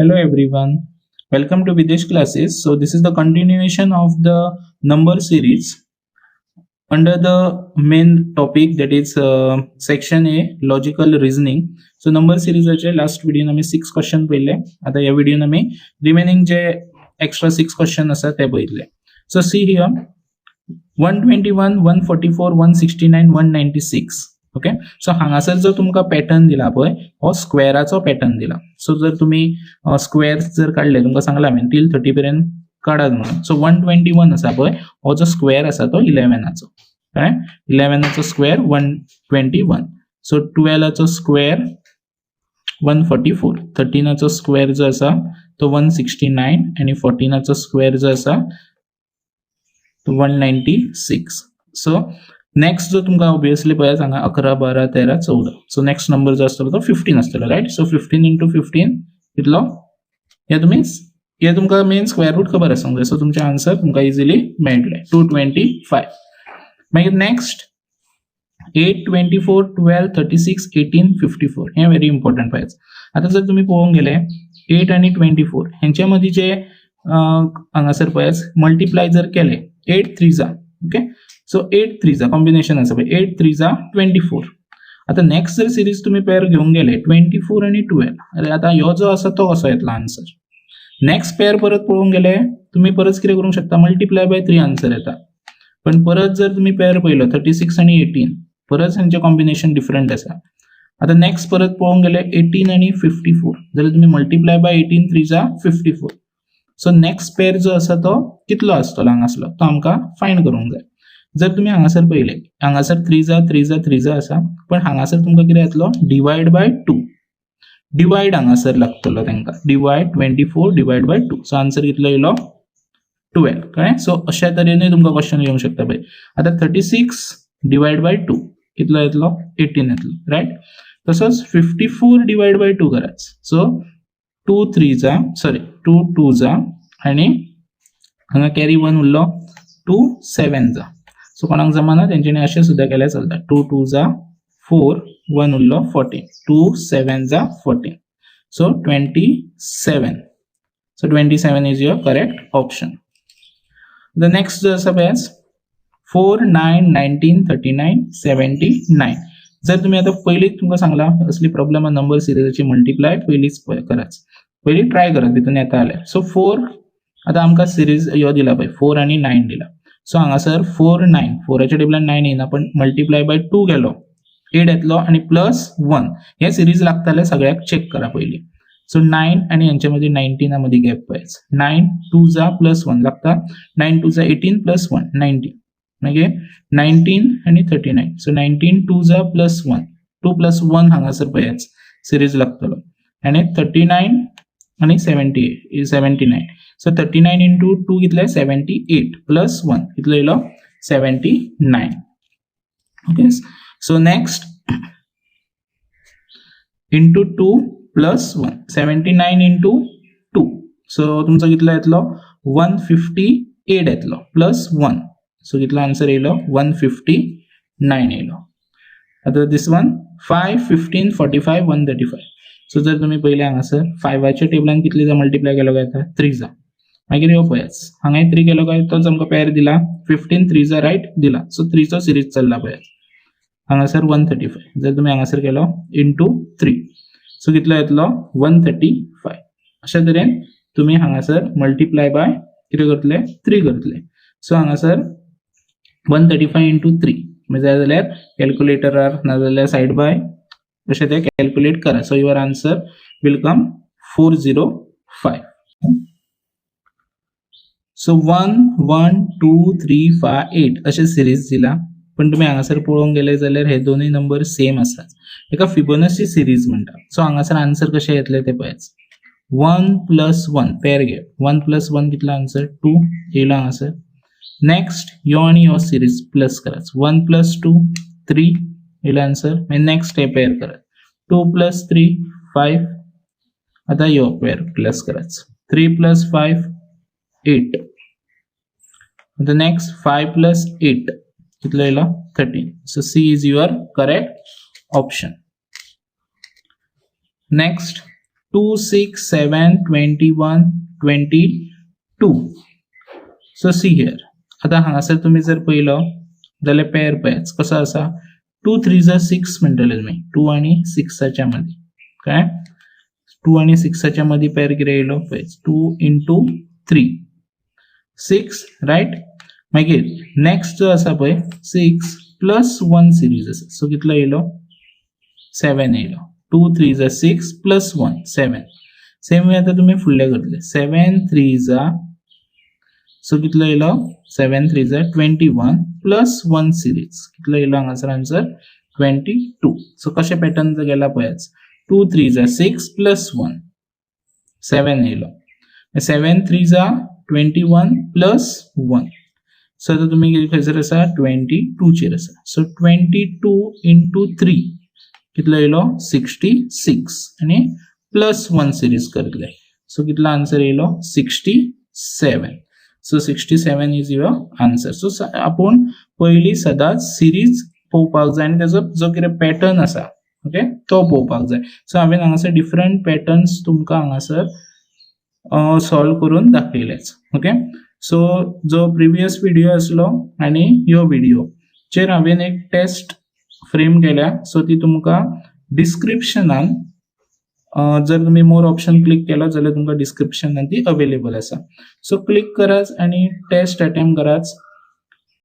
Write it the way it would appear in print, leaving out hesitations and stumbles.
Hello everyone, welcome to Videsh classes. So this is the continuation of the number series under the main topic, that is section A, logical reasoning. So number series चे last व्हिडिओन आमी six question पळयले. आता ह्या व्हिडिओन आमी remaining जे extra six question आसा ते पळयतले. So see here, 121, 144, 169, 196. Okay, so हांगासर जो तुमकां पॅटर्न दिला पळय, हो स्क्वेराचो पॅटर्न दिला. सो जर तुमी स्क्वेअर्स जर काडले, तुमकां सांगला हांवें टील 30 पर्यंत काडात म्हणून. सो 121 आसा पळय, हो जो स्क्वेअर आसा तो 11आचो, कळ्ळें? 11आचो स्क्वेअर 121. सो 12आचो स्क्वेअर 144, 13आचो स्क्वेअर जो आसा तो 169 आनी 14आचो स्क्वेअर जो आसा तो 196. सो नेक्स्ट जो तुमकां ऑब्वियसली पळयात हांगा 11, 12, 13, 14. सो नेक्स्ट नंबर जो आसतलो तो 15 आसतलो, रायट? सो 15 इंटू 15 कितलो? हे तुमी हे तुमकां मेन स्क्वेअर रूट खबर आसूंक जाय. सो तुमचें आन्सर तुमकां इजिली मेळटलें, 225. मागीर next 8, 24, 12, 36, 18, 54. हें व्हेरी इम्पॉर्टंट पळयात. आतां जर तुमी पळोवंक गेले, 8 आनी 24 हेंच्या मदीं जे हांगासर पळयात, मल्टिप्लाय जर केले, 8 थ्री जा, ओके, सो 8 थ्री जा कॉम्बिनेशन आसा पळय, 8 थ्री जा 24. आतां नेक्स्ट जर सिरीज तुमी पेर घेवंक गेले 24 आनी 12, अरे आतां ह्यो जो आसा तो कसो येतलो आन्सर? नेक्स्ट पेर परत पळोवंक गेले तुमी, परत कितें करूंक शकता? मल्टिप्लाय बाय 3 आन्सर येता. पण परत जर तुमी पेर पळयलो 36 आनी 18, परत हेंचें कॉम्बिनेशन डिफरंट आसा. आतां नेक्स्ट परत पळोवंक गेले 18 आनी 54 जाल्यार तुमी मल्टिप्लाय बाय 18, थ्री जा 54. सो नेक्स्ट पेर जो आसा तो कितलो आसतलो हांगासलो, तो आमकां फायंड करूंक जाय. जर तुमी हांगासर पळयले, हांगासर थ्री जा, थ्री जा, थ्री जा आसा, पण हांगासर तुमकां कितें येतलो? डिवायड बाय 2. डिवायड हांगासर लागतलो तांकां. Divide 24 divide by 2. So answer कितलो येयलो? 12, कळ्ळें? सो अशा तरेनूय तुमकां क्वेश्चन येवंक शकता पळय. आतां 36 डिवायड बाय 2 कितलो येतलो? 18 येतलो, रायट? तसोच 54 डिवायड बाय 2 करात. सो 2 थ्री जा, सॉरी, 2 2 जा आनी हांगा कॅरी 1 उरलो, 2 7 जा. सो कोणाक जमाना तेंच्यांनी अशें सुद्दां केल्यार चलता. 2 2 जा 4, 1 उरलो, 14. 2 7 जा 14. So 27. So 27 is your correct option. The next जो आसा पळयात, 4, 9, 19, 39, 79. जर तुम्ही आता पयलींच तुमकां सांगला, असली प्रॉब्लेम नंबर सिरीजाची मल्टिप्लाय पयलींच करात, पयलीं ट्राय करात, भितून येता जाल्यार. सो 4, आतां आमकां सिरीज यो दिला पळय, 4 आनी 9 दिला. सो हांगासर 4 9, 4च्या टेबलान 9 येना, पण मल्टिप्लाय बाय 2 गेलो, 8 येतलो आनी प्लस 1. हे सिरीज लागताले सगळ्याक चेक करा पयलीं. सो 9 आनी हेंच्या मदीं 19 मदीं गॅप पळयच. 9 2 जा प्लस 1 लागता. 9 2 जा 18 प्लस 1 19. मागीर 19 आनी 39. सो 19 2 जा प्लस 1, 2 प्लस 1 हांगासर पळयात सिरीज लागतलो. आनी 39 आनी 78, 79. सो 39 इंटू 2 कितले? 78 प्लस 1 कितलो येयलो? 79. Okay, so next into 2 plus 1, 79 into 2. So तुमचो कितलो येतलो? 158 येतलो प्लस 1. सो कितलो आन्सर येयलो? 159 येयलो. आतां this one, 5, 15, 45, 135. So जर तुमी पळयलें, हांगासर 5च्या टेबलान कितले जा मल्टिप्लाय केलो काय येता? 3 जा. मागीर ह्यो पळयात, हांगाय 3 केलो काय तोच आमकां पेर दिला. 15 थ्री जा, रायट दिला. सो 3चो सिरीज चल्ला पळयात हांगासर. 135 जर तुमी हांगासर केलो इंटू 3, सो कितलो येतलो? 135. अशा तरेन तुमी हांगासर मल्टिप्लाय बाय कितें करतले? 3 करतले. सो हांगासर 135 इंटू 3 म्हणजे जाय जाल्यार कॅल्क्युलेटरार नाजाल्यार सायड बाय अशें ते कॅल्क्युलेट करा. So your answer will come 405. So 1, 1, 2, 3, 5, 8 अशे सिरीज दिला, पण तुमी हांगासर पळोवंक गेले जाल्यार हे दोनूय नंबर सेम आसात. हेका फिबोनाची सिरीज म्हणटा. सो हांगासर आन्सर कशें येतलें तें पळयात. 1 प्लस 1 पेर घे. 1 प्लस 1 कितलो आन्सर? 2 येयलो हांगासर. नेक्स्ट यो आनी यो सिरीज प्लस करात. 1 प्लस 2 3 येयलो आन्सर. मागीर नेक्स्ट हे पेर करात, 2 प्लस 3 5. आतां यो पेर प्लस करात, 3 प्लस 5 8. आतां नेक्स्ट 5 प्लस 8 कितलो येयलो? 13. So C is your correct option. Next 2, 6, 7, 21, 22. So see here, आतां हांगासर तुमी जर पळयलो जाल्यार पेर पळयात कसो आसा. टू थ्री जा सिक्स म्हणटले तुमी. टू आनी सिक्साच्या मदीं काय, टू आनी सिक्साच्या मदीं पेर कितें येयलो पळय, two into three, six, right? मागीर नेक्स्ट जो आसा पळय, सिक्स प्लस वन सिरीज आसा. सो कितलो येयलो? सेवन येयलो. Two three za six plus one, seven. Same way आतां तुमी फुडले करतले. सेवन थ्री जा, सो कितलो येयलो? Seven three za 21 plus one series. कितलो येयलो हांगासर आन्सर? Twenty two. सो कशें पॅटर्न गेला पळयात. Two three za six plus one, seven येयलो. Seven three za 21 plus one. So आतां तुमी खंयसर आसा? ट्वेंटी टूचेर आसा. So 22 into three कितलो येयलो? Sixty six. आनी प्लस वन सिरीज करतले, सो कितलो आन्सर येयलो? 67. So 67 is your answer. So आपूण पयली सदांच सिरीज पळोवपाक जाय आनी तेजो जो कितें पॅटर्न आसा, ओके, तो पळोवपाक जाय. सो हांवें हांगासर डिफरंट पॅटर्न्स तुमकां हांगासर सॉल्व करून दाखयलेच. ओके, सो जो प्रिवियस व्हिडिओ आसलो आनी ह्यो व्हिडिओ चेर हांवें एक टेस्ट फ्रेम केल्या. सो ती तुमकां डिस्क्रिप्शनान, जर तुमी मोर ऑप्शन क्लिक केलो जाल्यार तुमकां डिस्क्रिप्शनान ती अवेलेबल आसा. सो क्लिक करात आनी टेस्ट अटेम्प्ट करात.